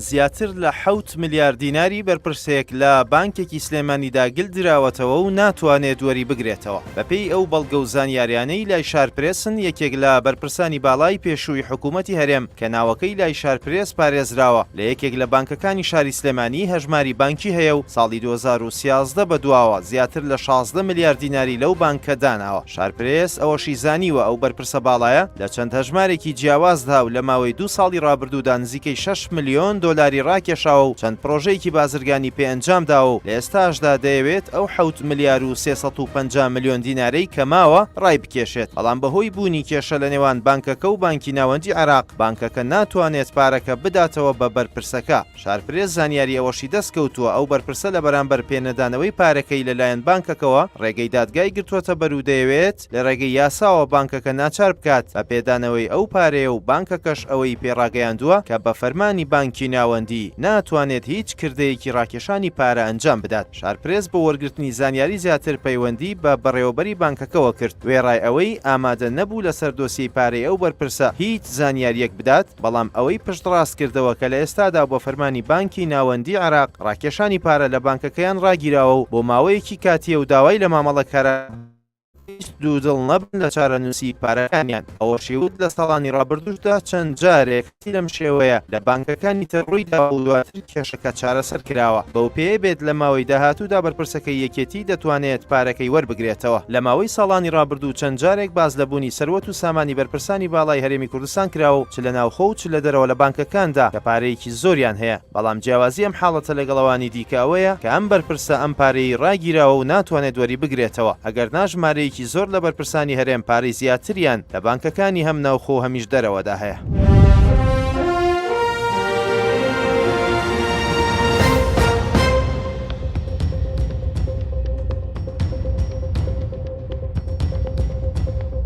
زیاتر لە حەوت ملیار دیناری بەرپرسێک لە بانکێکی سلێمانیدا گل دراوەتەوە و ناتوانێت وەریبگرێتەوە. بەپێی ئەو بەڵگە و زانیاریانەی لای شارپرێسن، یەکێک لە بەرپرسانی باڵای پێشووی حکوومەتی هەرێم کە ناوەکەی لای شارپرێس پارێزراوە، لە یەکێک لە بانکەکانی شاری سلێمانی هەژماری بانکی هەیە و ساڵی 2013 بەدواوە زیاتر لە 16 ملیار دیناری لەو بانکە داناوە. شارپرێس ئەوەشی زانیوە ئەو بەرپرسە باڵایە لە چەند هەژمارێکی جیاوازدا و لە ماوەی دوو ساڵی ڕابردوودا نزیکەی شەش ملیۆن دۆلاری ڕاکێشاوە و چەند پڕۆژەیەکی بازرگانی پێ ئەنجامداوە و لە ئێستاشدا دەیەوێت ئەو حەوت ملیار و 350 ملیۆن دینارەی کە ماوە ڕایبکێشێت، بەڵام بەهۆی بوونی کێشە لە نێوان بانکەکە و بانکی ناوەندی عێراق، بانکەکە ناتوانێت پارەکە بداتەوە بە بەرپرسەکە. شارپرێس زانیاری ئەوەشی دەستکەوتووە، ئەو بەرپرسە لە بەرامبەر پێنەدانەوەی پارەکەی لەلایەن بانکەکەوە، ڕێگەی دادگای گرتووەتەبەر و دەیەوێت لە ڕێگەی یاساوە بانکەکە ناچار بکات بە پێدانەوەی ئەو پارەیە و بانکەکەش ئەوەی پێ ڕاگەیاندووە کە بە فەرمانی بانکی ناوەندی ناتوانێت هیچ کردەیەکی ڕاکێشانی پارە ئەنجام بدات. شارپرێس بۆ وەرگرتنی زانیاری زیاتر پەیوەندی بە بەڕێوەبەری بانکەکەوە کرد، وێڕای ئەوەی ئامادە نەبوو لەسەر دۆسیەی پارەی ئەو بەرپرسە هیچ زانیارییەک بدات، بەڵام ئەوەی پشتڕاست کردەوە کە لە ئێستادا بە فەرمانی بانکی ناوەندی عێراق ڕاکێشانی پارە لە بانکەکەیان ڕاگیراوە و بۆ ماوەیەکی کاتییە و داوای لە مامەڵەکاران هیچ دوودڵ نەبن لە چارەنووسی پارەکانیان. ئەوەشی وت، لە ساڵانی ڕابردووشدا چەند جارێک شتی لەم شێوەیە لە بانکەکانی تر ڕوویداوە و دواتر کێشەکە چارەسەر کراوە، بەوپێیە بێت لە ماوەی داهاتوودا بەرپرسەکەی یەکێتی دەتوانێت پارەکەی وەربگرێتەوە. لە ماوەی ساڵانی ڕابردوو چەند جارێک باس لە بوونی سەروەت و سامانی بەرپرسانی باڵای هەرێمی کوردستان کراوە و چ لە ناوخۆ و چ لە دەرەوە لە بانکەکاندا کە پارەیەکی زۆریان هەیە، بەڵام جیاوازی ئەم حاڵەتە لەگەڵ ئەوانی دیکە ئەوەیە کە ئەم بەرپرسە ئەم پارەیەی ڕاگیراوە و ناتوانێت وەریبگرێتەوە، ئەگەرنا ژمارەیەکی زۆر لە بەرپرسانی هەرێم پارەی زیاتریان لە بانکەکانی هەم ناوخۆ و هەمیش دەرەوەدا هەیە.